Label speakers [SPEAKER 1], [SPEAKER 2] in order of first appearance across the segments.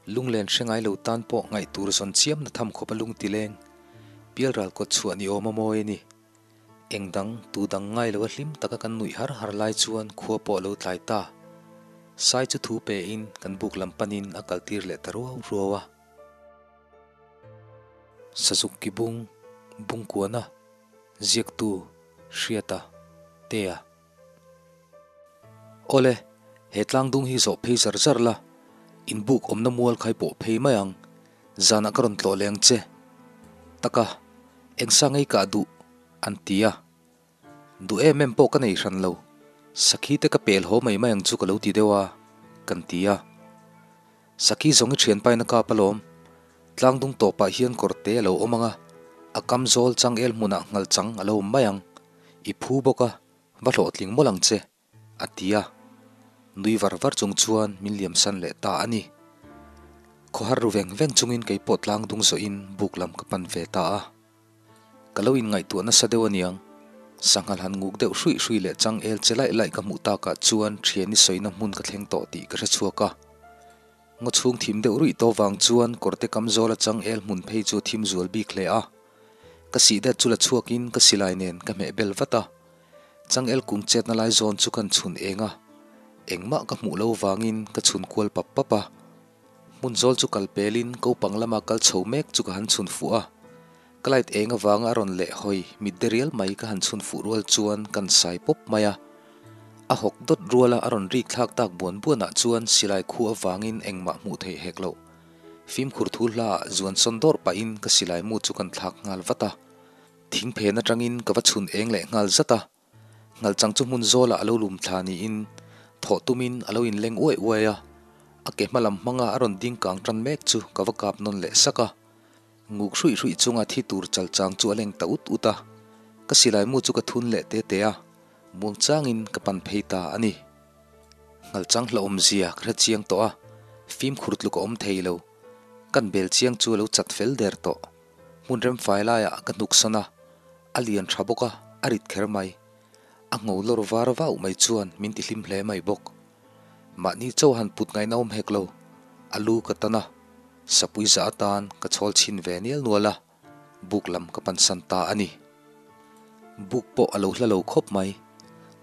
[SPEAKER 1] Lunglen hre ngai lo tan pawh ngaih tur zawn chiam na tham khawp a lung ti leng. Pialral kawt chhuah ni awm a mawi a ni. Eng dang, tu dang ngai lo a hlim taka kan nuih har har lai chuan khua pawh a lo tlai ta. Sai chu thu pe in kan buk lam panin a kal tir leh ta ruau ruau a. Sazuk ki bung, Bungkuana, Ziaktu, Hriata, Tea. Awle, he tlangdung hi zawh phei zar zar la, inbuk awmna mual khai pawh phei mai ang, zanah ka rawn tlawh leh ang che. Taka, engsa ngei kah duh? an ti a. Duh em em pawh ka nei hran lo, sakhi te ka pel haw mai mai ang chu ka lo ti deuh a, kan ti a. Sakhi zawng i thianpaina kap alawm, tlangdung tawpah hian kawrte a lo awm ang a, a kam zawl changel hmunah nghal chang a lo awm mai ang, i phu bawk a, Va hlawhtling mawlh ang che, a ti a. Nui var var chung chuan min liamsan leh ta a ni. Khawhar ru veng veng chungin kei pawh tlang dung zawhin buk lam ka pan ve ta a. Ka lo inngaihtuah nasa deuh aniang, sanghal han nguk deuh hruih hruih leh chang el che laih laih ka hmuh takah chuan thiani sawina hmun ka thleng tawh tih ka hre chhuak a. Ngaw chhung thim deuh ruih tawh vang chuan kawrte kam zawla chang el hmun phei chu a thim zual bik hle a. Ka sih det chu la chhuakin ka silai nen ka hmeh bel vat a. Changel kung chetna lai zawn chu kan chhun eng a, engmah ka hmuh lo vangin ka chhun kual pap pap a. Hmun zawl chu kal pelin kopang lama kal chho mek chu ka han chhun fuh a. Ka light eng avanga a rawn leh hawi mit de rial mai ka han chhun fuh rual chuan kan sai pawp mai a. A hawk dawt ruala a rawn rik thlak tak buan buanah chuan silai khu avangin engmah hmuh theih hek loh. Fimkhur thu hlaah zuan sawn dawrh pahin ka silai mu chu kan thlak nghal vat a. Thing phen atangin ka va chhun eng leh nghal zat a, ngalchang chu hmun zawlah a lo lum thla niin thawh tumin a lo inleng uai uai a, a ke hma lam hmanga a rawn ding kang tan mek chu ka va kap nawn leh sak a. Nguk hruih hruih chunga thi tur chalchang chu a leng ta ut ut a, ka silai mu chu ka thun leh te te a, muangchangin ka pan phei ta a ni. Ngalchang hlauhawmzia ka hre chiang tawh a, fimkhur tluk a awm thei lo. Kan bel chiang chu a lo chat fel der tawh. Hmun remfai laiah ka hnuk sawn a, a lian tha bawk a, a rit kher mai. A ngho lawr var vauh mai chuan min ti hlim hle mai bawk. Mahni chaw han put ngaihna awm hek lo, a lu ka tan a, sapui za atan ka chhawl chhin ve nial nual a, buk lam ka pansan ta a ni. Buk pawh a lo hla lo khawp mai.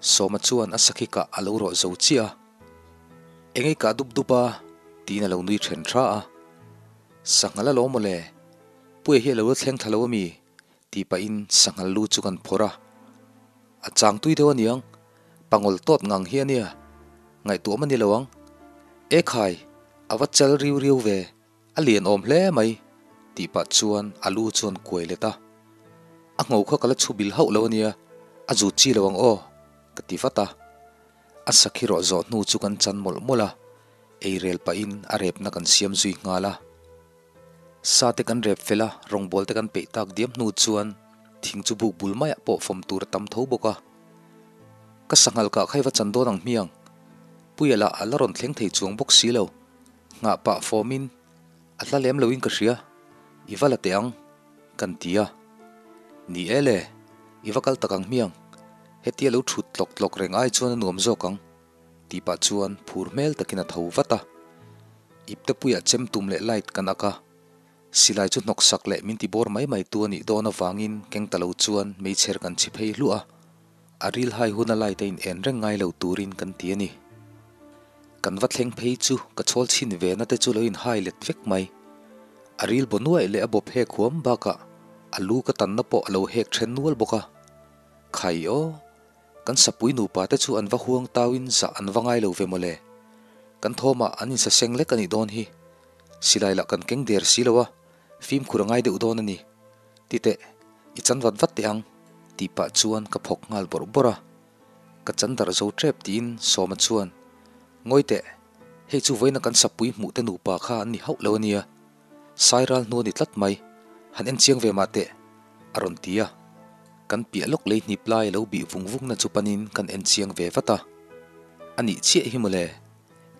[SPEAKER 1] Sawma chuan a sakhi kah a lo rawh zo chiah a. Engei kah dup dup a? tiin a lo nui then tha a. Sanghal a lo mawle, Puia hi a lo la thleng thla lo a mi? tih pahin sanghal lu chu kan phawrh a. A chang tui deuh aniang, pangawl tawt ngang hi a nia, ngaihtuah mah ni lo ang. E khai, a va chal riu riu ve, a lian awm hle mai, tih pah chuan a lu chuan kuai let a. A ngho kha ka la chhu bil hauh lo a nia, a zut chi lo ang aw, ka ti vat a. A sakhi rawh zawh hnu chu kan chan mawlh mawlh a. Ei rel pahin a repna kan siam zui nghal a. Sa te kan rep fel a, rawngbâwl te kan peih tak diam hnu chuan thing chu buk bul maiah pawh fawm tur a tam tho bawk a. Ka sanghal kah kha i va chan dawn ang hmiang. Puia lah a la rawn thleng thei chuang bawk si lo. Nghah pah fawmin a hla lem loin ka hria, i va la teh ang, kan ti a. Ni e le, i va kal tak ang hmiang. Hetia lo thut tlawk tlawk reng ai chuan a nuam zawk ang. Tih pah chuan phur hmel takin a tho vat a. Iptepuiah chem tum leh light kan ak a. Silai chu hnawk sak leh min ti bawr mai mai tu a nih dawn avangin keng ta lo chuan meichher kan chhi phei hluah a. A ril hai huna light a in en reng ngai lo turin kan ti a ni. Kan va thleng phei chu ka chhawl chhin ve na te chu lo in hai let vek mai. A ril baw nuaih leh a bawp hek huam bakah a lu ka tanna pawh a lo hek then nual bawk a. Khai aw! Kan sapui nupa te chu an va huang tauin zah an va ngai lo ve mawle. Kan thawmah an insaseng lek a nih dawn hi. Silai lah kan keng der si lo a, fimkhur a ngai deuh dawn a ni. Titeh, i chan vat vat teh ang, tih pah chuan ka phawk nghal bawrh bawrh a. Ka chan darh zo tep tiin Sawma chuan, Ngawi teh, hei chu vawiina kan sapui hmuh te nupa kha an ni hauh lo a nia. Sairal hnu a ni tlat mai, han en chiang ve mah teh, a rawn ti a. Kan piah lawk lei hnip lai a lo bih vung vungna chu panin kan en chiang ve vat a. A nih chiah hi mawle,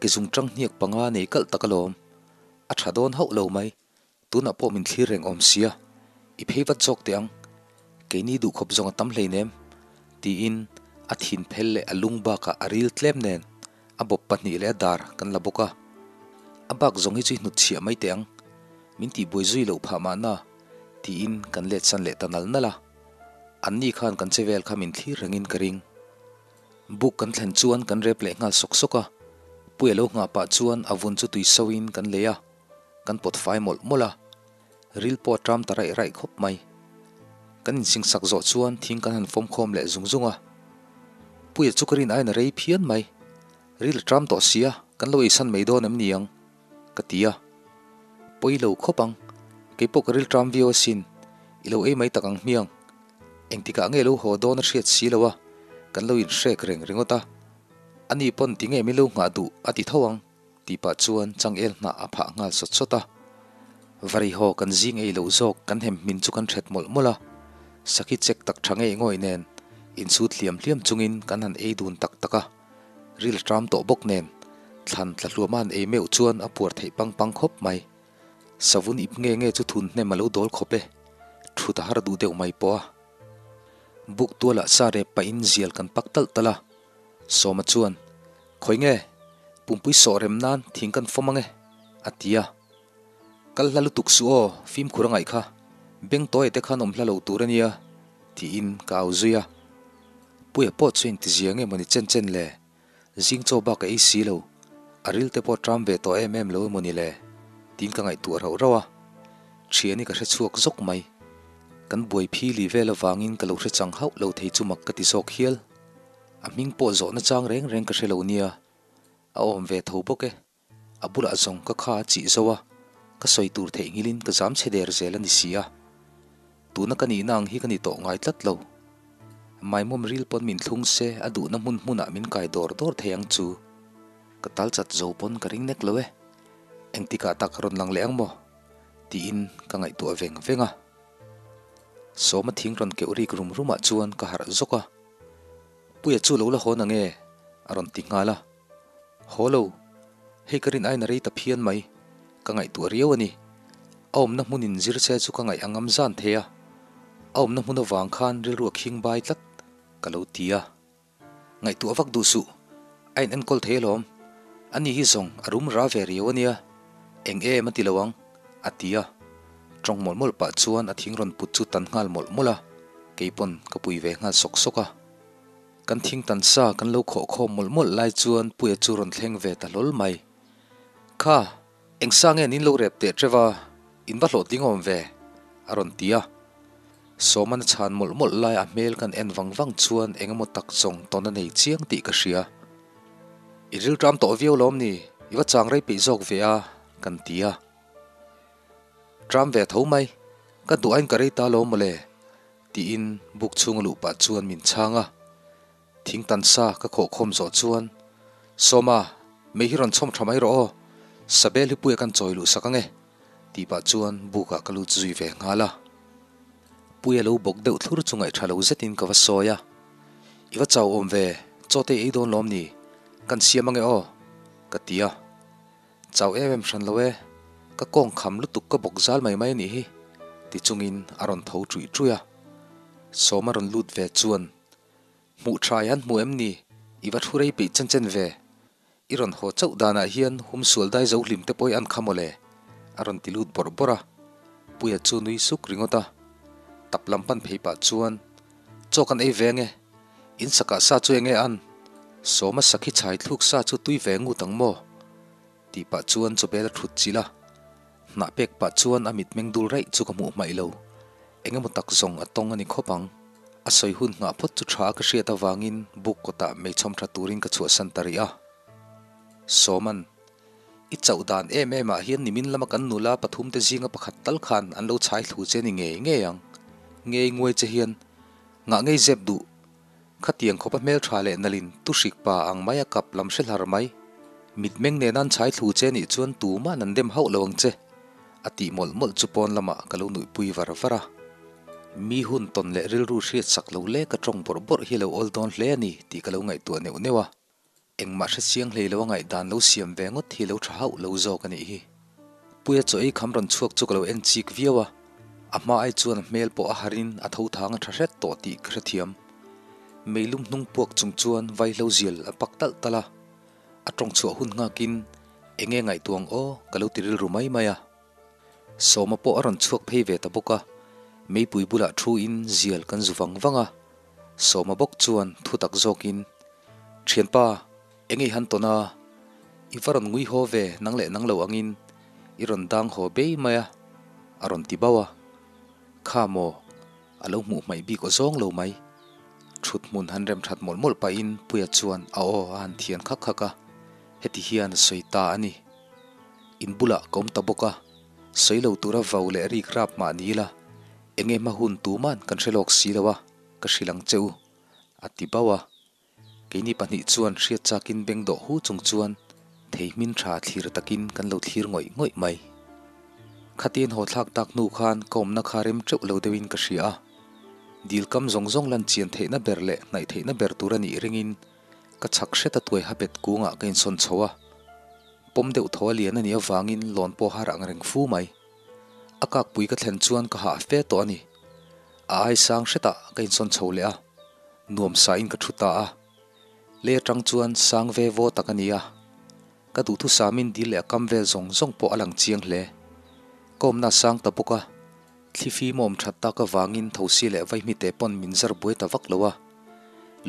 [SPEAKER 1] ke zung tang hniak panga nei kalh tak alawm. A tha dawn hauh lo mai, tunah pawh min thlir reng awm sia, i phei vat zawk teh ang. Keini duhkhawp zawng a tam hleinem, tiin a thin phel leh a lung bakah a ril tlem nen a bawp pahnih leh a dar kan la bawk a. A bak zawng hi chu i hnutchhiah mai teh ang, min tihbuai zui loh phah mahna, tiin kan let san leh ta nal nal a. Anni khan kan che vel kha min thlir rengin ka ring. Buk kan thlen chuan kan rep leh nghal sawk sawk a, Puia lo nghah pah chuan a vun chu tui soin kan lei a, kan pawt fai mawlh mawlh a. Ril pawh a ṭam ta raih raih khawp mai. Kan insingsak zawh chuan thing kan han fawm khawm leh zung zung a. Puia chu ka rin aiin a rei phian mai. Ril a ṭam tawh sia, kan lo eisan mai dawn em ni ang? Ka ti a. Pawi lo khawp ang, kei pawh ka ril ṭam viau asin, i lo ei mai tak ang hmiang. Engtikah nge lo haw dawn a hriat si lo a, kan lo inhrek reng ringawt a. Ani pawn ti nge min lo nghah duh a ti tho ang. Tih pah chuan changel hnah a phah nghal sawt sawt a. Varihaw kan zing ei loh zawk kan hem hmin chu kan ṭhet mawlh mawlh a. Sakhi chek tak ṭha ngei ngawih nen insut hliam hliam chungin kan han ei dun tak tak a. Ril a ṭam tawh bawk nen thlan tla hluam a han ei meuh chuan a puar theih pang pang khawp mai. Savun ip nge nge chu thun hnem a lo dawl khawp e. Ṭhut a har duh deuh mai pawh a. Buk tualah sa rep pahin zial kan pak talh talh a. Sawma chuan, Khawi nge? Pumpui sawh rem nan thing kan fawm ange, a ti a. Kal hla lutuk suh aw, fimkhur a ngaih kha. Beng tawi te khan awm hla lo tur a nia, tiin ka au zui a. Puia pawh chu intizia nge mawni chen chen le? Zing chaw bak a ei si lo, a ril te pawh ṭam ve tawh em em lo emawni le? tiin ka ngaihtuah rauh rauh a. Ṭhiani ka hre chhuak zawk mai. Kan buai phili vel avangin ka lo hre chang hauh lo thei chu mak ka ti zawk hial. A hming pawh zawhna chang reng reng ka hre lo nia, a awm ve tho bawk e. A bulah zawng ka kha a chih zo a, ka sawi tur theihnghilhin ka zam chhe der zel a ni si a. Tuna ka nihna ang hi ka ni tawh ngai tlat lo. Maimawm ril pawn min thlung se a duhna hmun hmunah min kai dawr dawr thei ang chu. Ka tal chat zo pawn ka ring nek lo e. Engtikah tak rawn lang leh ang maw? tiin ka ngaihtuah veng veng a. Sawma thing rawn keuh rik rum rumah chuan ka harh zawk a. Puia chu lo la hawn ang e, a rawn ti nghal a. Haw lo, hei ka rin aiin a rei ta phian mai, ka ngaihtuah riau a ni. A awmna hmunin zir che chu ka ngaih a ngam zan thei a, a awmna hmun avang khan rilru a khing bai tlat, ka lo ti a. Ngaihtuah vak duh suh, a in enkawl thei alawm. Ani hi zawng a rum ra ve riau a nia, eng em a ti lo ang, a ti a. Tawng mawlh mawlh pah chuan a thing rawn put chu tan nghal mawlh mawlh a, kei pawn ka pui ve nghal sawk sawk a. Kan thing tan sa kan lo khawh khawm mawlh mawlh lai chuan Puia chu rawn thleng ve ta hlawl mai. Kha, eng sa nge nin lo rep teh ṭeuh a, in va hlawhtling awm ve, a rawn ti a. Sawman a chhan mawlh mawlh lai a hmel kan en vang vang chuan eng emaw tak zawng tawn a nei chiang tih ka hria. I rilṭam tawh viau lawm ni, i va chang rei peih zawk ve a, kan ti a. Ṭam ve tho mai, ka duh ain ka rei ta lawm mawle, tiin buk chhunga luh pah chuan min chhang a. Thing tan sa ka khawh khawm zawh chuan, Sawma, mei hi rawn chhawm tha mai rawh aw, Sabel hi puia kan chawi luh sak ange, tih pah chuan bukah ka lut zui ve nghal a. Puia lo bawk deuh thlur chu ngaih tha lo zetin ka va sawi a, I va chau awm ve, chaw te ei dawn lawm ni, kan siam ange aw, ka ti a. Chau em em hran lo e, ka kawng kham lutuk ka bawk zal mai mai a nih hi, ti chungin a rawn tho ṭuih ṭuih a. Sawma rawn lut ve chuan, Hmuh ṭha i han hmu em ni? I va thu rei peih chen chen ve. I rawn haw chauh danah hian hum sual dai zo hlim te pawh i an kha mawle, a rawn ti lut bawrh bawrh a. Puia chu nui suk ringawt a. Tap lam pan phei pah chuan, Chaw kan ei ve ange. In sakah sa chu enge an? Sawma sakhi chhai thluk sa chu tui ve ngut ang maw? Tih pah chuan chawbel a thut chilh a. Hnah pek pah chuan a mitmeng dul raih chu ka hmuh hmaih lo. Engemaw tak zawng a tawng a ni khawp ang. A sawi hun nghah phawt chu tha a ka hriat avangin buk kawtah meichhawm tha turin ka chhuahsan ta rih a. Sawman, I chauh dan em em ah hian nimin lama kan nula pathum te zinga pakhat tal khan an lo chhai thlu che ni ngei ngei ang. Ngei nguai che hian ngah ngei zep duh. Khatiang khawpa hmeltha leh nalin tu hrik pa ang mai a kap lam hre hlar mai. Mitmeng nena an chhai thlu che nih chuan tuma'n an dem hauh lo ang che, a tih mawlh mawlh chu pawn lamah ka lo nuihpui var var a. Mi hun tawn leh rilru hriat sak lo lek a tawng bawrh bawrh hi a lo awl dawn hle a ni tih ka lo ngaihtuah neuh neuh a. Engmah hre chiang hlei lo a ngaihdan lo siam ve ngawt hi lo tha hauh lo zawk a nih hi. Puia chaw ei kham rawn chhuak chu ka lo en chik viau a, a hma ai chuan a hmel pawh a harin a tho thang a tha hret tawh tih ka hrethiam. Meilum hnung puak chung chuan vaihlo zial a pak talh talh a, a tawng chhuah hun nghakin. Enge ngaihtuah ang aw ka lo ti rilru mai mai a. Sawma pawh a rawn chhuak phei ve ta bawk a, meipui bulah thu in zial kan zu vang vang a. Sawma bawk chuan thu tak zawkin, Thianpa, enge i han tawn a? I va rawn ngui haw ve nang leh nang lo angin i rawn dang haw bei mai a, a rawn ti bauh a. Kha maw, a lo hmuh hmaih bik aw zawng lo mai. Thut hmun han rem that mawlh mawlh pahin Puia chuan a aw a han thian khak khak a, heti hian a sawi ta a ni. In bulah ka awm ta bawk a, sawi lo tura vau leh rik rap mah ni ila, enge hma hun tuman kan hre lawk si lo a, ka hrilh ang che u, a ti bauh a. Keini pahnih chuan hriat chakin beng dawh hu chung chuan thei hmin tha thlir takin kan lo thlir ngawih ngawih mai. Khatin haw thlak tak hnu khan ka awmna kha rem teuh lo deuhin ka hria a. Dil kam zawng zawng lan chian theihna ber leh hnaih theihna ber tur a nih ringin ka chhak hret a tuai habet kungah ka insawn chho a. Pawm deuh thaw a lian a nih avangin lawn pawh har ang reng fu mai. A kakpui ka thlen chuan ka hah fe tawh a ni. A ai sang hretah ka insawn chho leh a. Nuam sain ka thu ta a, lei atang chuan sang ve vaw tak a ni a, ka duhthusamin dil leh a kam vel zawng zawng pawh a lang chiang hle. Ka awmna a sang ta bawk a, thli fim a awm that tak avangin thosi leh vaihmite pawn min zar buai ta vak lo a,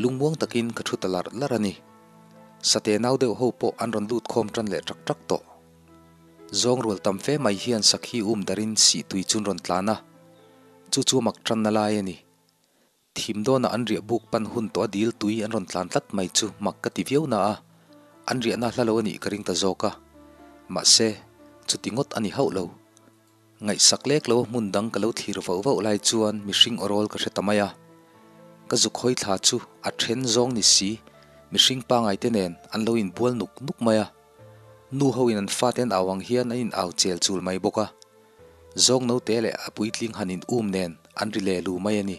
[SPEAKER 1] lungmuang takin ka thu ta larh larh a ni. Sate nau deuh ho pawh an rawn lut khawm tan leh ṭak ṭak tawh. Zawng rual tam fe mai hian sakhi um darin sih tui chun rawn tlan a, chu chu a mak tanna lai a ni. Thim dawnah an riah buk pan hun tawh a dil tui an rawn tlan tlat mai chu mak ka ti viau na a, an riahna hla lo a nih ka ring ta zawk a. Mahse, chuti ngawt a ni hauh lo. Ngaihsak lek lo a hmun dang ka lo thlir vauh vauh lai chuan mihring awrawl ka hre ta mai a. Ka zuk hawi thla chu a then zawng ni si, mihring pangai te nen an lo inbual nuk nuk mai a. Nu ho in an fate an au ang hian an in au chel chul mai bawk a. Zawng note leh a puitling han in um nen an ri leh lu mai a ni.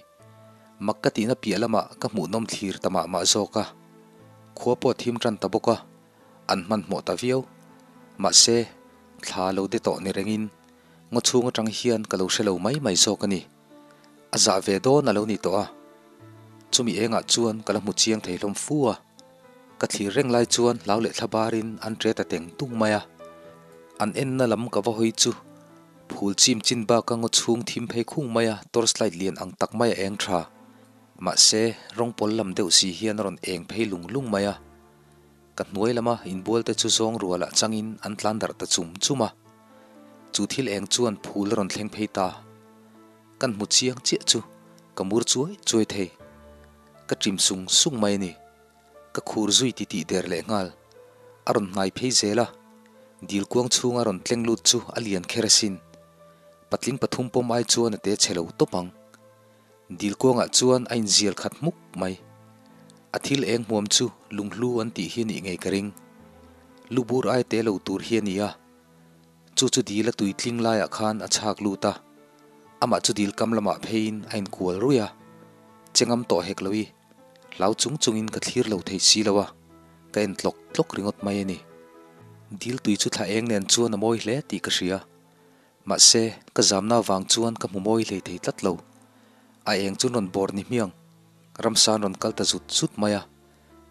[SPEAKER 1] Mak ka tihna piah lamah ka hmuhnawm thlir ta mah mah zawk a. Khua pawh a thim tan ta bawk a, an hmanhmawh ta viau. Mahse, thla lo de tawh ni rengin ngaw chhung atang hian ka lo hre lo mai mai zawk a ni. A zah ve dawn a lo ni tawh a. Chumi engah chuan ka la hmu chiang thei hlawm fu a. Ka thlir reng lai chuan hlau leh thla barin an ṭe ta teng tung mai a. An enna lam ka va hawi chu phul chim chin baka ngaw chhung thim phei khung mai a torch light lian ang tak mai a eng tha. Mahse, rawng pawl lam deuh si hian a rawn eng phei lung lung mai a. Ka hnuai lama inbual te chu zawng rualah changin an tlan darh ta chum chum a. Chu thil eng chuan phul a rawn thleng phei ta. Kan hmu chiang chiah chu ka mur chuai chuai thei. Ka ṭim sung sung mai a ni. Ka khur zui ti tih der leh nghal. A rawn hnai phei zel a, dil kuang chhunga rawn tleng lut chu a lian kher asin. Patling pathum pawm ai chuan a te chhe lo tawp ang. Dil kuangah chuan a inzial khat hmuk mai. A thil eng hmuam chu lunghlu an tih hi a nih ngei ka ring. Lu bur ai te lo tur hi a ni a. Chu chu dil a tui tling laiah khan a chhak lut a, amah chu dil kam lamah pheiin a inkual ruih a. Che ngam tawh hek lo i, hlau chung chungin ka thlir lo thei si lo a, ka en tlawk tlawk ringawt mai a ni. Dil tui chu thla eng nen chuan a mawi hle tih ka hria. Mahse, ka zamna avang chuan ka hmu mawi hlei thei tlat lo. A eng chu rawn bawr ni hmiang, ramsa an rawn kal ta zut zut mai a.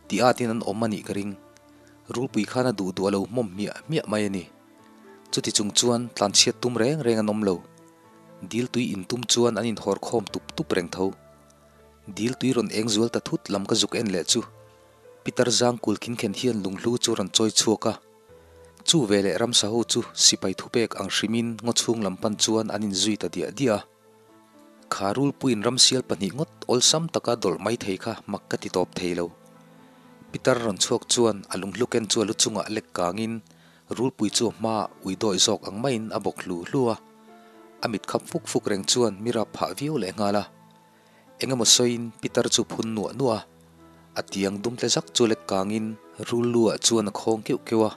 [SPEAKER 1] Tih atin an awm a nih ka ring. Rulpui khan a duh duh a lo hmawm hmiah hmiah mai a ni. Chuti chung chuan tlanchhiat tum reng reng an awm lo. Dil tui in tum chuan an inhawr khawm tup tup reng tho. Dil tui rawn eng zual ta thut lam ka zuk en leh chu Peter Zang kul khin khen hian lunghlu chu rawn chawi chhuak a. Chu veleh ramsa ho chu sipai thupek ang hrimin ngaw chhung lam pan chuan an inzui ta diah diah a. Kha rulpuiin ramsial pahnih ngawt awlsam taka dawlh mai thei kha mak ka ti tawp thei lo. Peter rawn chhuak chuan a lunghlu ken chu a lu chungah lek kangin rulpui chu a hmaah ui dawih zawk ang maiin a bawk hlu hlu a. A mit khap fuk fuk reng chuan mi rap phah viau leh nghal a. Eng emaw sawiin Peter chu phun nuah nuah a. A tiang dum tle zak chu lek kangin rul lu ah chuan a khawng keuh keuh a.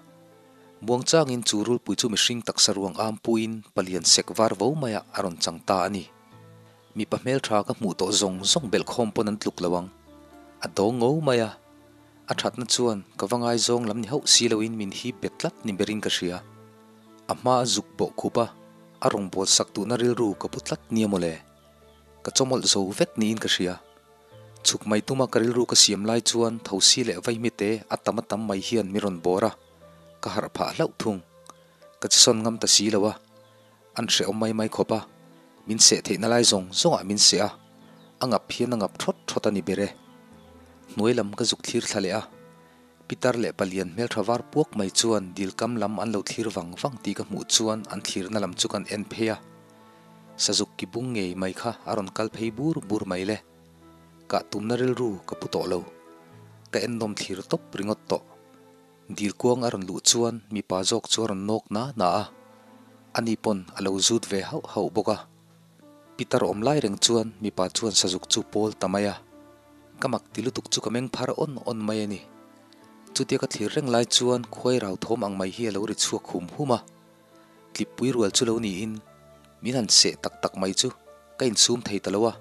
[SPEAKER 1] Muangchangin chu rulpui chu mihring taksa ruang am puiin palian sek var vo maiah a rawn chang ta a ni. Mipa hmeltha ka hmuh tawh zawng zawng belhkhawm pawn an tluk lo ang. A dawng ngo mai a. A thatna chuan ka va ngaizawng lam ni hauh si loin min hip bet tlat ni berin ka hria. A hma a zuk bawh khup a, a rawngbâwl sak duhna rilru ka pu tlat nia mawle. Ka chawmawlh zo vek niin ka hria. Chhuk mai tuma ka rilru ka siam lai chuan thosi leh vaihmite a tam a tam mai hian mi rawn bawr a. Ka harh phah hlauh thung. Ka chisawn ngam ta si lo a, an hrehawm mai mai khawp a, min seh theihna lai zawng zawngah min seh a, a ngap hian a ngap thawt thawt a ni ber e. Hnuai lam ka zuk thlir thla leh a, Pitar leh palian hmeltha var puak mai chuan dil kam lam an lo thlir vang vang tih ka hmuh chuan an thlirna lam chu kan en phei a. Sazuk ki bung ngei mai kha a rawn kal phei bur bur mai le. Kah tumna rilru ka pu tawh lo. Ka ennawm thlir tawp ringawt tawh. Dil kuang a rawn luh chuan mipa zawk chu a rawn nawk na na a, ani pawn a lo zut ve hauh hauh bawk a. Pitar awm lai reng chuan mipa chuan sazuk chu pawl ta mai a, ka mak ti lutuk chu ka meng phar awn awn mai a ni. Chutia ka thlir reng lai chuan khuai rau thawm ang mai hi a lo ri chhuak hum hum a, tlipui rual chu lo niin min han seh tak tak mai chu ka insum thei ta lo a,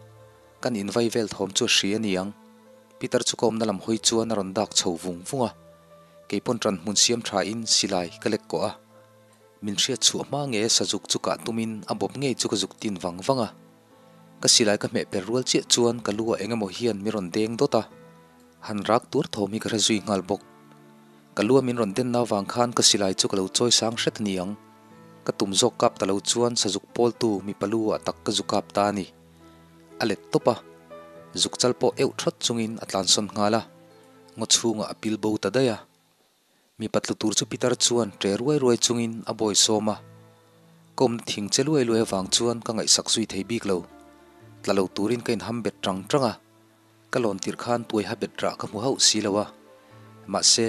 [SPEAKER 1] kan invai vel thawm chu a hri a ni ang. Pitar chu ka awmna lam hawi chuan a rawn dak chho vung vung a, keipawn ṭan hmun siam ṭhain silai ka lek kawh a. Min hriat chhuah hma nge sazuk chu kah tumin a bawp ngei chu ka zuk tin vang vang a. Ka silai ka hmeh per rual chiah chuan ka lu ah eng emaw hian min rawn deng dawt a, han rak tur thawm hi ka hre zui nghal bawk. Ka lu a min rawn denna avang khan ka silai chu ka lo chawi sang hret a ni ang. Ka tum zawk kap ta lo chuan sazuk pawltu mipa lu ah tak ka zu kap ta a ni. A let tawp a, zuk chal pawh euh thawt chungin a tlansawn nghal a, ngaw chhungah a pil bo ta daih a. Mipa tlu tur chu pitar chuan ṭe ruai ruai chungin a bawi sawm a, ka awmna thing che luai luai avang chuan ka ngaihsak zui thei bik lo. Tla lo turin ka inham bet ṭang ṭang a, ka lawn tirh khan tuaiha bet rah ka hmu hauh si lo a, mahse,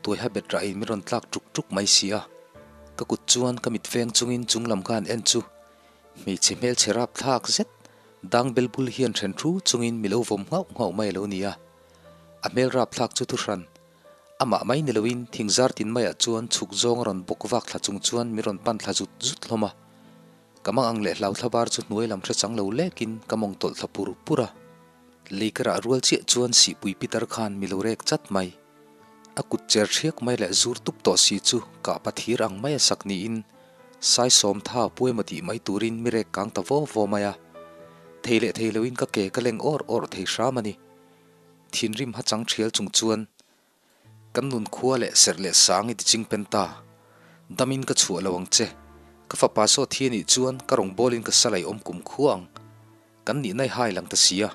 [SPEAKER 1] tuaiha bet rahin min rawn tlak ṭuk ṭuk mai si a. Ka kut chuan ka mit veng chungin chung lam ka han en chu hmeichhe hmelchhe rap thlak zet dang bel bul hian ṭhen ṭhu chungin mi lo vawm nghauh nghauh mai a lo ni a, a hmel rap thlak chu thuhran Amah mai ni loin thingzar tin maiah chuan chhuk zawng a rawn bawk vak thla chung chuan min rawn pan thla zut zut hlawm a. Ka mang ang leh hlau thla bar chu hnuai lam hre chang lo lekin ka mawng tawlh thla pur pur a. Lei ka rah rual chiah chuan sihpui pitar khan mi lo rek chat mai. A kut cher thiak mai leh zur tup tawh si chu kah pathir ang mai a sak niin sai sawm tha puemaw tih mai turin mi rek kang ta vaw vaw mai a. Thei leh thei loin ka ke ka leng awr awr thei hram a ni. Thinrim ha chang thial chung chuan kan nun khua leh serh leh sang i ti ching pen ta. Damin ka chhuah lo ang che. Ka fapa saw thi anih chuan ka rawngbawlin ka salai awm kum khua ang. Kan nihna i hai lang ta si a.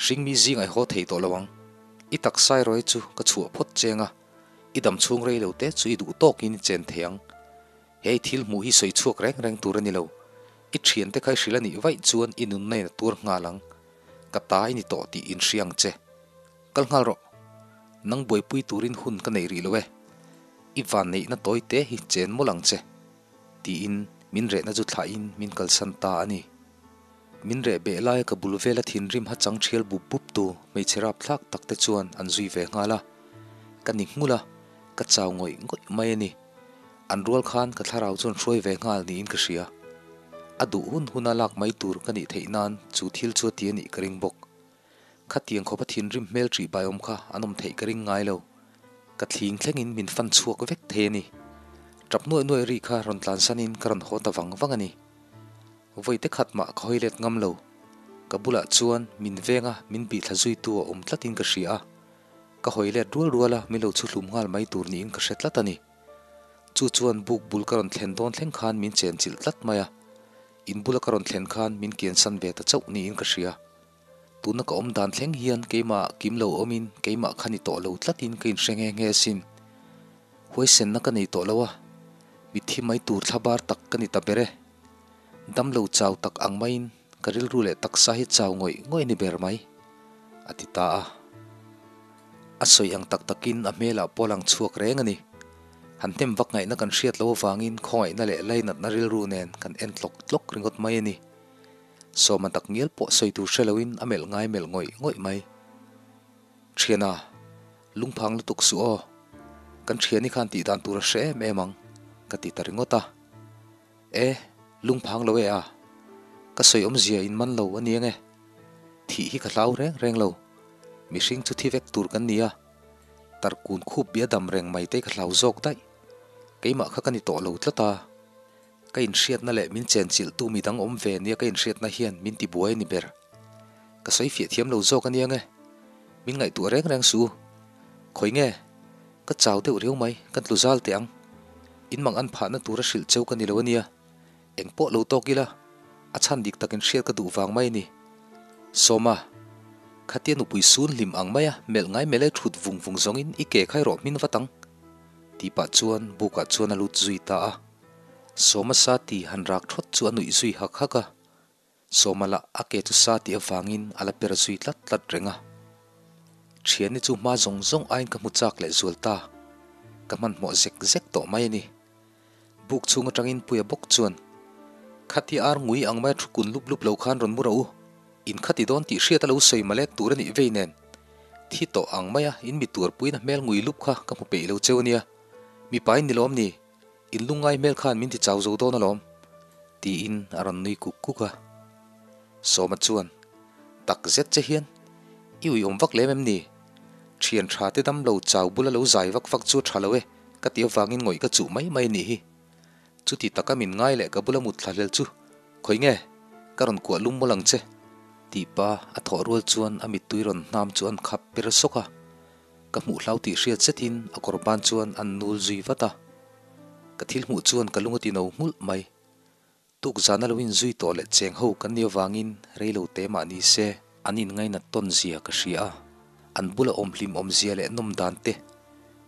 [SPEAKER 1] Hringmi zing ai haw thei tawh lo ang. I taksa erawh hi chu ka chhuah phawt cheng a. I dam chhung rei lo te chu i duh tawkin i chen thei ang. Hei thil hmuh hi sawi chhuak reng reng tur a ni lo. I thiante kha i hrilh a nih vaih chuan i nunna in a tuar nghal ang. Ka ta i ni tawh tih inhria ang che. Kal nghal rawh. Nang buaipui turin hun ka neih rih lo e. I vanneihna tawi te hi chen mawlh ang che. Tiin min rehna chu thlahin min kalsan ta a ni. Min reh beh laia ka bul vela thinrim ha chang thial bup bup tu hmeichhe rapthlak tak te chuan an zui ve nghal a. Ka ni nghulh a, ka chau ngawih ngawih mai a ni. An rual khan ka thlarau chuan hruai ve nghal niin ka hria. A duh hun huna lak mai tur ka nih theih nan chu thil chu a ti a nih ka ring bawk. Khatiang khawpa thinrim hmel ṭih baiawm kha an awm theih ka ring ngai lo. Ka thling thlengin min fan chhuak vek thei a ni. Ṭap nuaih nuaih ri kha rawn tlansanin ka rawn haw ta vang vang a ni. Vawi te khat mah ka hawi let ngam lo. Ka bulah chuan min venga min bihthla zuitu a awm tlatin ka hria a. Ka hawi let rual rual a min lo chhu hlum nghal mai tur niin ka hre tlat a ni. Chu chuan buk bul ka rawn thlen dawn thleng khan min chen chilh tlat mai a. In bula ka rawn thlen khan min kiansan ve ta chauh niin ka hria. Tuna ka awm dan thleng hian keimah kim lo awmin keimah kha ni tawh lo tlatin ka inhre nghe nghe asin. Huaisenna ka nei tawh lo a, mitthi mai tur thlabar tak ka ni ta ber e. Dam lo chau tak ang maiin ka rilru leh taksa hi chau ngawih ngawih a ni ber mai, a ti ta a. A sawi ang tak takin a hmelah pawh a lang chhuak reng a ni. Han hnem vak ngaihna kan hriat loh avangin khawngaihna leh lainatna rilru nen kan en tlawk tlawk ringawt mai a ni. Sawma tak ngial pawh sawi tur hre loin a melh ngai melh ngawih ngawih mai. Thiana, lungphang lutuk suh aw. Kan thiani khan tih dan tur a hre em em ang, ka ti ta ringawt a. E, lungphang lo e a. Ka sawi awmzia in man lo a ni ange. Thih hi ka hlau reng reng lo. Mihring chu thi vek tur kan ni a. Tarkun khup bia dam reng mai te ka hlau zawk daih. Keimah kha ka ni tawh lo tlat a. Ka inhriatna leh min chenchilhtu midang awm ve nia ka inhriatna hian min ti buai a ni ber. Ka sawi fiah thiam lo zawk a nia nge? Min ngaihtuah reng reng suh u. Khawi nge? Ka chau deuh riau mai, kan tlu zal teh ang. In mang an phahna tura hrilh cheu ka ni lo ania. Eng pawh lo tawk ila, a chhan dik takin hriat ka duh vang mai a ni. Sawma, khatia nupui sun hlim ang maia melh ngai melh e thut vung vung zawngin i ke khai rawh hmin vat ang, tih pah chuan bukah chuan a lut zui ta a. Sawma sa ti han rak thawt chu a nuih zui hak hak a. Sawma lah a ke chu sa tih avangin a la per zui tlat tlat reng a. Thiani chu hma zawng zawng aiin ka hmu chak leh zual ta. Ka hmanhmawh zek zek tawh mai a ni. Buk chhung atangin Puia bawk chuan, Khatia ar ngui ang maia thu kun lup lup lo khan rawn mu rawh u. In khati dawn tih hriat a lo sawi malek tur a nih vei nen. Thi tawh ang maia in mi tuarpuina hmel ngui lup kha ka hmu peih lo cheu a nia. Mipa in ni lawm ni? In lungngai hmel khan min ti chau zo dawn alawm, tiin a rawn nui kuk kuk a. Sawma chuan, Tak zet che hian, i uiawm vak lem em ni? Thian tha te dam lo chau bula lo zai vak vak chu a tha lo e, ka tih avangin ngawih ka chuh mai mai a nih hi. Chuti taka min ngai leh ka bula mut thla hlel chu, Khawi nge? Ka rawn kuah lum mawlh ang che, tih pa a thawh rual chuan a mittui rawn hnam chu an khap per sawk a. Ka hmuh hlau tih hriat zetin a kawr ban chuan an nul zui vat a. Ka thil hmuh chuan ka lung a ti no nghulh mai. Tuk zana lo inzui tawh leh cheng ho kan nih avangin rei lo te mah ni se an inngainat tawn zia ka hria a. An bula awm hlim awm zia leh nawm dan te,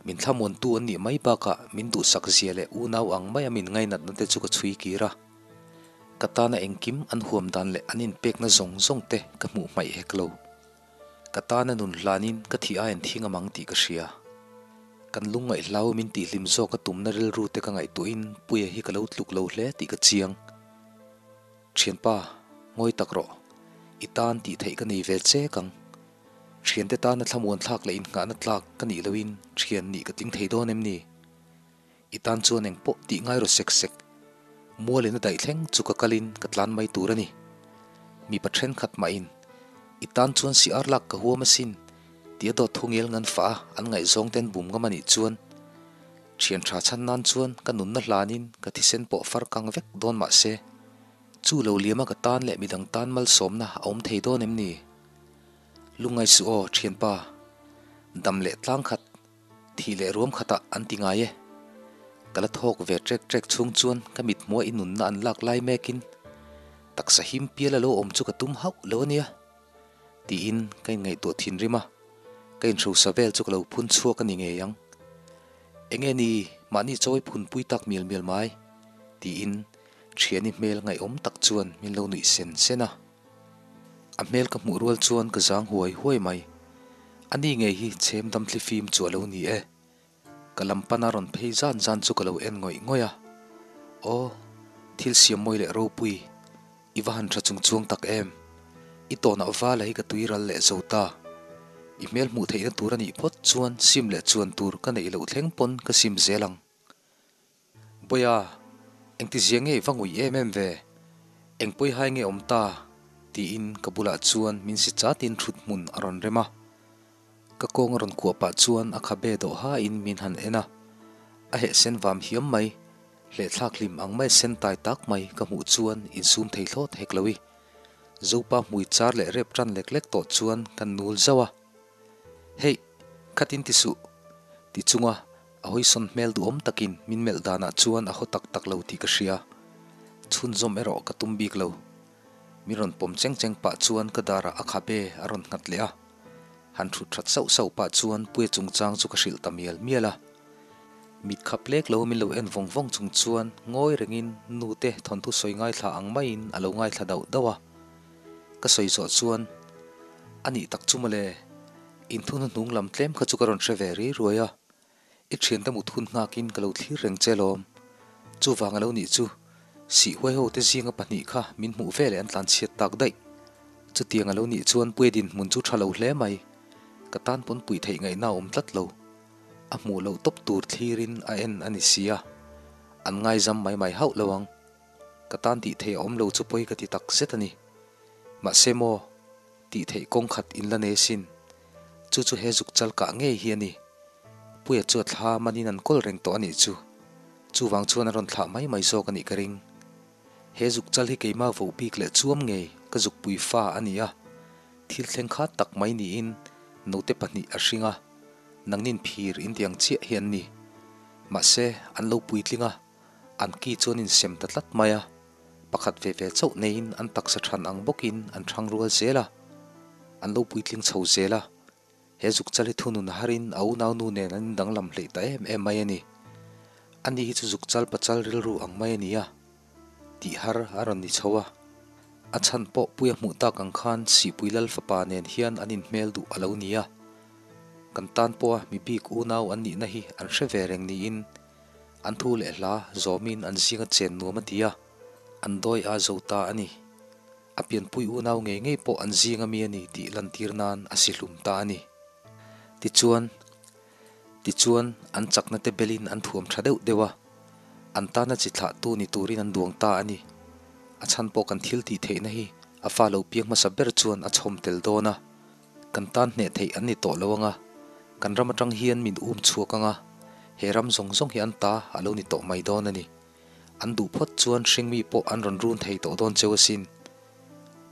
[SPEAKER 1] min thlamuantu an nih mai bakah min duhsak zia leh unau ang maia min ngainatna te chu ka chhui kir a. Ka tana engkim an huam dan leh an inpekna zawng zawng te ka hmuh hmaih hek lo. Ka tana nun hlanin ka thih aiin thing amang tih ka hria. Kan lungngaih hlau min tihhlim zawk a tumna rilru te ka ngaihtuahin Puia hi ka lo tluk lo hle tih ka chiang. Thianpa, ngawi tak rawh. I tan tih theih ka nei ve chek ang. Thiante tana thlamuan thlak leh innghahna tlak ka nih lohin thian nih ka tling thei dawn em ni? I tan chuan eng pawh tih ngai rawh sek sek. Mualin a daih thleng chu ka kalin ka tlan mai tur a ni. Mipa thenkhat mahin, I tan chuan si ar lak ka huam asin, tih a dawt thu ngel ngan fah a, an ngaihzawng ten bum ngam a nih chuan, thian tha chhan nan chuan ka nunna hlanin ka thisen pawh far kang vek dawn mah se, chu lo liama ka tan leh midang tan malsawmna a awm thei dawn em ni? Lungngai suh aw, thianpa. Dam leh tlang khat. Thih leh ruam khatah an ti ngai e. Ka la thawk ve trek trek chhung chuan ka mit hmuah i nunna an lak lai mekin taksa him pial a lo awm chu ka tum hauh lo a nia tiin ka inngaihtuah thinrim a, ka inhrosa vel chu ka lo phun chhuak a ni ngei ang. Enge ni mahni chawi phunpui tak mial mial mai? tiin thiani hmel ngaihawm tak chuan min lo nuih sen sen a. A hmel ka hmuh rual chuan ka zang huai huai mai. A ni ngei hi chhem dam thli fim chu a lo ni e. Ka lam pana rawn phei zan zan chu ka lo en ngawih ngawih a. Aw, thil siam mawi leh ropui, i va han tha chung chuang tak em. I tawnah vala hi ka tui ral leh zo ta. I hmel hmuh theihna tur a nih phawt chuan sim leh chuan tur ka neih loh thleng pawn ka sim zel ang. Bawiha, engtizia nge i va ngui em em ve? Eng pawihai nge awm ta? tiin ka bulah chuan min si chatin thut hmun a rawn rem a. Ka kawng a rawn kuah pah chuan a khabe dawh hain min han en a. A heh sen vam hiam mai, hlehthlak hlim ang mai sen tai tak mai ka hmuh chuan insum thei thlawt hek lo i. Zopa hmui char leh rep tan lek lek tawh chuan kan nul zauh a. Heih, khatin ti suh, ti chunga a hawisawn hmel duhawm takin min melh danah chuan a haw tak tak lo tih ka hria. Chhunzawm erawh ka tum bik lo. Min rawn pawm cheng cheng pah chuan ka darah a khabe a rawn nghat leh a. Han thut that sauh sauh pah chuan Puia chungchang chu ka hrilh ta mial mial a. Mit khap lek lo min lo en vawng vawng chung chuan ngawi rengin nute thawnthu sawi ngaithla ang maiin a lo ngaithla dauh dauh a. Ka sawi zawh chuan, A nih tak chu mawle, in thu hnuhnung lam tlem kha chu ka rawn hre ve ri ruai a, i thiante mut hun nghakin ka lo thlir reng che lawm. Chuvang a lo nih chu, sih huai ho te zinga pahnih kha min hmuh veleh an tlan chhiat tak daih. Chutiang a lo nih chuan Puia dinhmun chu tha lo hle mai, ka tan pawn puih theih ngaihna a awm tlat lo. A hmuh loh tawp tur thlirin a en a ni si a, an ngaizam mai mai hauh lo ang. Ka tan tih theih a awm lo chu pawi ka ti tak zet a ni. Mahse maw, tih theih kawng khat in la nei sin. Chu chu he zuk chal kah ngei hi a ni. Puia chu a thla manin an kawl reng tawh a nih chu. Chuvang chuan a rawn thlah mai mai zawk a nih ka ring. He zuk chal hi keimah voh bik leh chuam ngei ka zukpui fa a ni a. Thil thleng khat tak mai niin note pahnih a hring a. Nangnin phir in tiang chiah hi an ni. Mahse, an lo puitling a, an ki chu an insem ta tlat mai a. Pakhat ve ve chauh neiin an taksa than ang bawkin an thang rual zel a, an lo puitling chho zel a. He zukchal hi thunun harin a unaunu nen an indanglam hleih ta em em mai a ni. Ani hi chu zukchal pachal rilru ang mai a ni a, tih har a rawn ni chho a. A chhan pawh Puia hmuh tak ang khan Sihpui Lal fapa nen hian an inhmel duh a lo ni a. Kan tan pawha mi bik unau an nihna hi an hre ve reng niin an thu leh hla zawmin an zinga chen nuam a ti a, an dawi a zo ta a ni. A pianpui unau ngei ngei pawh an zing ami a ni tih lantir nan a si hlum ta a ni. Tichuan, tichuan an chakna te belin an thuam tha deuh deuh a, an tana chi thlahtu ni turin an duang ta a ni. A chhan pawh kan thil tih theihna hi a fa lo piang hmasa ber chuan a chhawm tel dawn a, kan tan hneh theih an ni tawh lo ang a, kan ram atang hian min um chhuak ang a, he ram zawng zawng hi an ta a lo ni tawh mai dawn a ni. An duh phawt chuan hringmi pawh an rawn run thei tawh dawn cheu asin.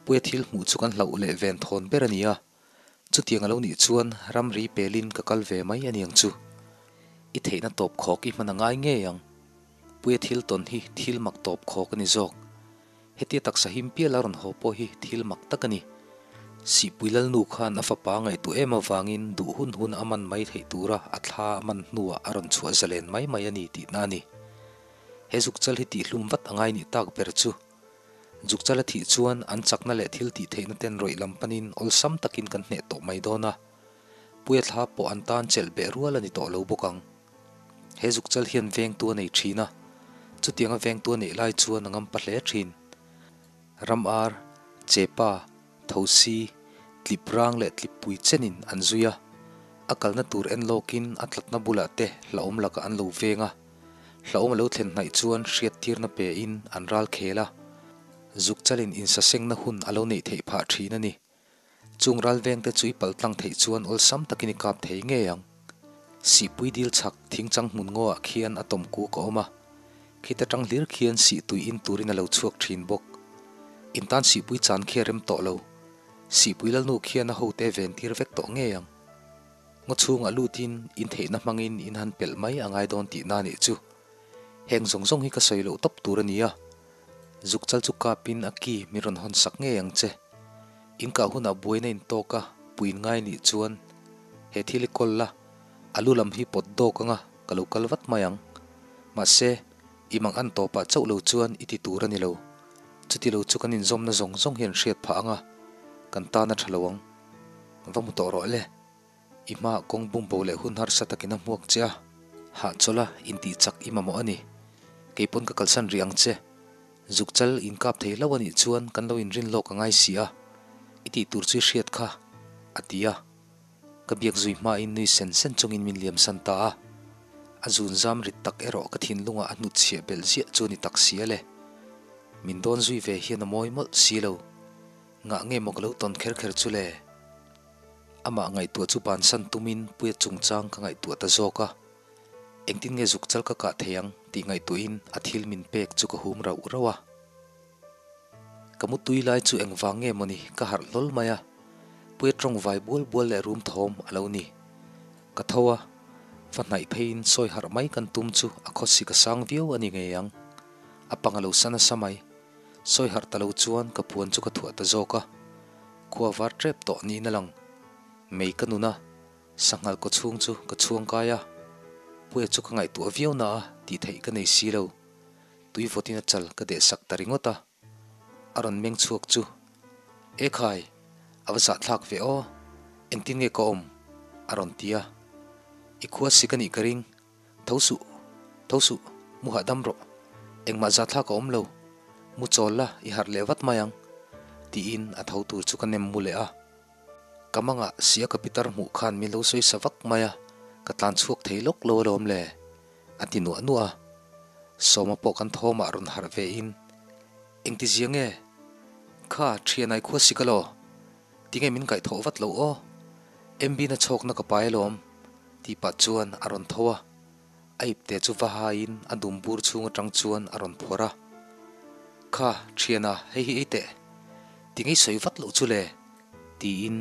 [SPEAKER 1] Puia thil hmuh chu kan hlauh leh ven thawn ber a ni a, chutiang a lo nih chuan ramri pelin ka kal ve mai a niang chu. I theihna tawp khawk i hman a ngai ngei ang. Puia thil tawn hi thil mak tawp khawk a ni zawk. Hetia taksa him pial a rawn haw pawh hi thil mak tak a ni. Sihpui Lalnu khan a fapa ngaihtuah em avangin duh hun hun a man mai theih tura a thla a man hnuah a rawn chhuah zalen mai mai a ni tihna a ni. He zukchal hi tihhlum vat a ngai nih tak ber chu. Zukchal a thih chuan an chakna leh thil tih theihna ten rawih lam panin awlsam takin kan hneh tawh mai dawn a. Puia thla pawh an tan chelh beh rual a ni tawh lo bawk ang. He zukchal hian vengtu a nei thin a, chutianga vengtu a neih lai chuan a ngampa hle thin. Ram ar, chepa, thosi, tlip rang leh tlip pui chenin an zui a, a kalna tur en lawkin a tlatna bulah te hlauhawm lakah an lo veng a, hlauhawm a lo thlen hnaih chuan hriattirna pein an ral khel a, zukchalin insasengna hun a lo neih theih phah thin a ni. Chung ralvengte chu i paltlang theih chuan awlsam takin i kap thei ngei ang. Sihpui dil chhak thingchang hmun ngawah khian a tawm kuk a awm a, khita tang hlir khian sih tui in turin a lo chhuak thin bawk. In tan sihpui chan khi a rem tawh lo. Sihpui lalnu khian a hote ven tir vek tawh ngei ang. Ngaw chhungah lutin in theihna hmangin in han pelh mai a ngai dawn tihna nih chu. Heng zawng zawng hi ka sawi loh tawp tur a ni a. Zukchal chu kapin a ki min rawn hawn sak ngei ang che. In kah hunah buaina in tawk a, puin ngai nih chuan he thil i kawl la, a lu lam hi pawt dawk anga ka lo kal vat mai ang. Mahse, i mang an tawpah chauh lo chuan i ti tur a ni lo. Chuti lo chu kan inzawmna zawng zawng hi an hriat phah anga, kan tan a tha lo ang. Va mu tawh rawh le. I hmaah kawng bumbo leh hun harsa takin a hmuak che a, hahchawlh a intih chak i mamawh a ni. Kei pawn ka kalsan rih ang che. Zukchal inkap thei hlauh a nih chuan kan lo inrin lawk a ngai si a, i tih tur chu i hriat kha, a ti a. Ka biak zui hmain nui sen sen chungin min liamsan ta a. A zunzam rit tak erawh ka thinlungah a hnutchhiah belh ziah chu a ni tak si a le. Min dawn zui ve hian a mawi mawlh si lo. Ngah nge maw ka lo tawn kher kher chu le? Amah ngaihtuah chu bansan tumin Puia chungchang ka ngaihtuah ta zawk a, engtin nge zuk chal ka kah thei ang tih ngaihtuahin a thil min pek chu ka hum rauh rauh a. Ka mutui lai chu engvang nge mawni ka harh hlawl mai a, Puia tawng vai bual bual leh rum thawm a lo ni. Ka tho a, va hnaih pheiin sawi harh mai kan tum chu a khawsik a sang viau a ni ngei ang. A pang a lo sa nasa mai. Sawi harh ta lo chuan ka puan chu ka thuah ta zawk a, khua var tep tawh niin a lang. Mei ka nun a, sanghal kaw chhung chu ka chhuang kai a, Puia chu ka ngaihtuah viau na a tih theih ka nei si lo. Tui vawtin a chal ka deh sak ta ringawt a, a rawn meng chhuak chu, E khai, a va zahthlak ve aw, engtin nge ka awm? a rawn ti a, I khua sik a nih ka ring, Tho suh, tho suh, mu hahdam rawh, engmah zathlak a awm lo, mu chawl la i harh leh vat mai ang, tiin a tho tur chu ka nem mu leh a. Ka mangah sia ka pitar hmuh khan min lo sawi sa vak mai a, ka tlan chhuak thei lawk lo alawm le, a ti nuah nuah a. Sawma pawh kan thawmah rawn harh ve in, Engti zia nge? Kha, thianai khua sik alaw? Tinge min kaihthawh vat lo aw? MB na chhawkna ka pai alawm, tih pah chuan a rawn tho a. A ipte chu va haiin a dum bur chhung atang chuan a rawn phawrh a. Kha, thiana, hei hi ei teh. Tinge i sawi vat loh chu le? tiin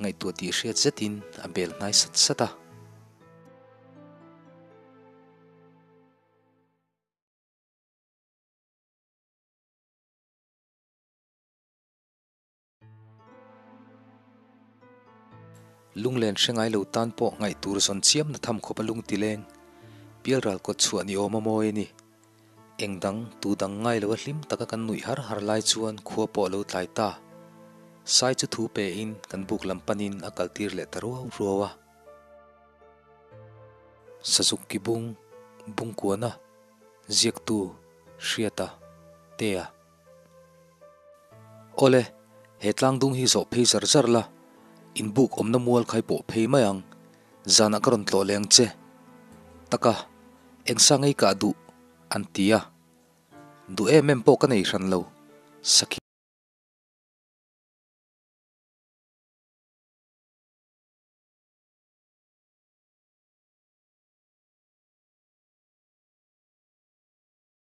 [SPEAKER 1] ngaihtuah tih hriat zetin a bel hnai sat sat a. Lunglen hre ngai lo tan pawh ngaih tur zawn chiam na tham khawp a lung ti leng. Pialral kawt chhuah ni awm a mawi a ni. Eng dang, tu dang ngai lo a hlim taka kan nuih har har lai chuan khua pawh a lo tlai ta. Sai chu thu pe in kan buk lam panin a kal tir leh ta ruau ruau a. Sazuk ki bung, Bungkuana, Ziaktu, Hriata, Tea. Awle, he tlangdung hi zawh phei zar zar la, inbuk awmna mual khai pawh phei mai ang, zanah ka rawn tlawh leh ang che. Taka, engsa ngei kah duh? an ti a. Duh em em pawh ka nei hran lo, Sakhi.